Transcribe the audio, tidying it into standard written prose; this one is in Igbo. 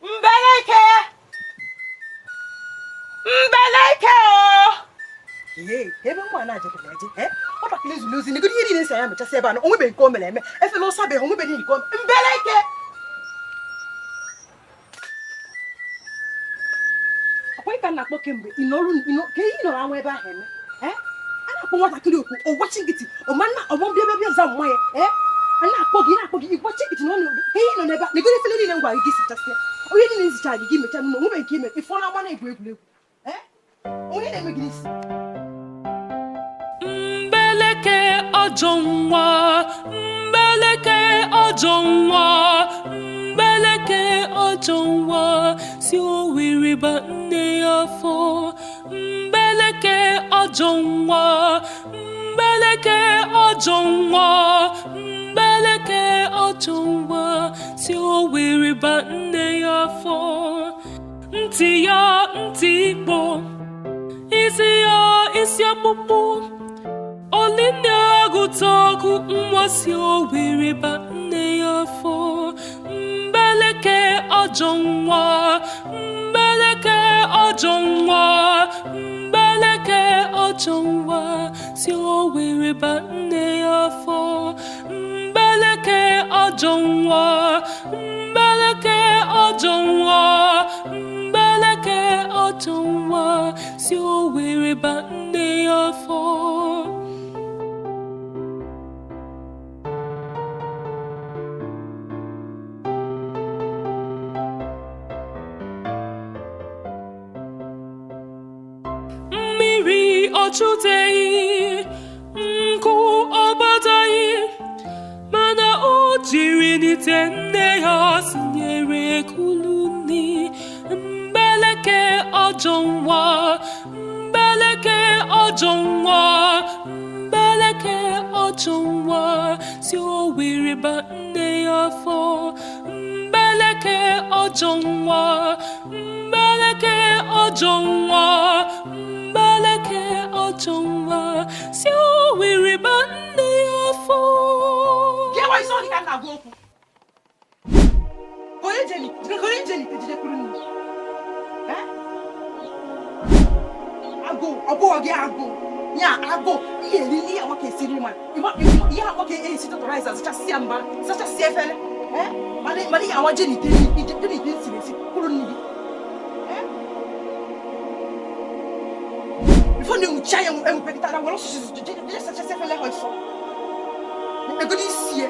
Mbeleke! Mbeleke o! Ee, ebe nwa na-ajedebe eje, ee, nwatakịrị zuru ozi negodi ihe niile si anya mechasị ebe a na onwebeghị nke o mere eme, efela ụsabeghị, onwebeghị nke o mere. Mbeleke! Ọkwa ịka na-akpọ kemgbe ị nọrụ ka ihe ị nọrọ anwa ebe ahụ eme, ee, a na-akpọ nwatakịrị okwu, ọ gbachi nkịtị, ọma nna ọgbọ mbịa bịa bịa za mma ya, ee, a na-akpọ gị, na-akpọ gị, ịgbachi nkịtị na ọ ka ihe nọ n'ebe a negodi efere niile m gwara gị sachasịa, onye niile nzicha gị gị mechaa n'ụlọ, onwebeghị nke ime, ịfọ na agba na-egwu egwuregwu, ee, onye na-eme gị n'isi. Mbeleke ajọ nwa, mbeleke ajọ nwa, mbeleke ajọ nwa si Owerri ba nne ya afọ. Mbeleke ajọ nwa, mbeleke ajọ nwa, mbeleke ajọ nwa si Owerri ba nne ya afọ. Ntị ya ntị ikpo, isi ya isi ọkpụkpụ, Olinne agụta ọgụ nwa si Owerri ba nne ya afọ. Mbeleke ajọ nwa, mbeleke ajọ nwa, mbeleke ajọ nwa si Owerri ba nne ya afọ. Mbeleke ajọ nwa, mbeleke ajọ nwa, mbeleke ajọ nwa si Owerri ba nne ya afọ. Mmiri ọchụteghị, nkụ ọgbataghị, mana o jiri n'ite nne ya sinyere kulu nni. Mbeleke ajọ nwa, mbeleke ajọ nwa, mbeleke ajọ nwa si Owerri ba nne ya afọ. Mbeleke ajọ nwa, mbeleke ajọ nwa, mbeleke ajọ nwa si Owerri ba nne ya afọ. Gịa nwa isi ọ dị ka m na-agwa okwu. Onye jeni, onye jeni ejidekwuru nnu. Eh? Agụụ, ọ bụghị gị agụụ. Ya agụụ, ihe eri ihe awa ka esiri ma ihe awa ka esi tọtọraiza sachasịa mba, sachasịa efere. Eh? Mana ihe awa jeni ite jeni ite siri esi kwuru nnu gị. Eh? Before na-enwucha ya enwepekịtara were ọsụsụ jee sachasịa efere ha ọsọ. Negodi isi ya.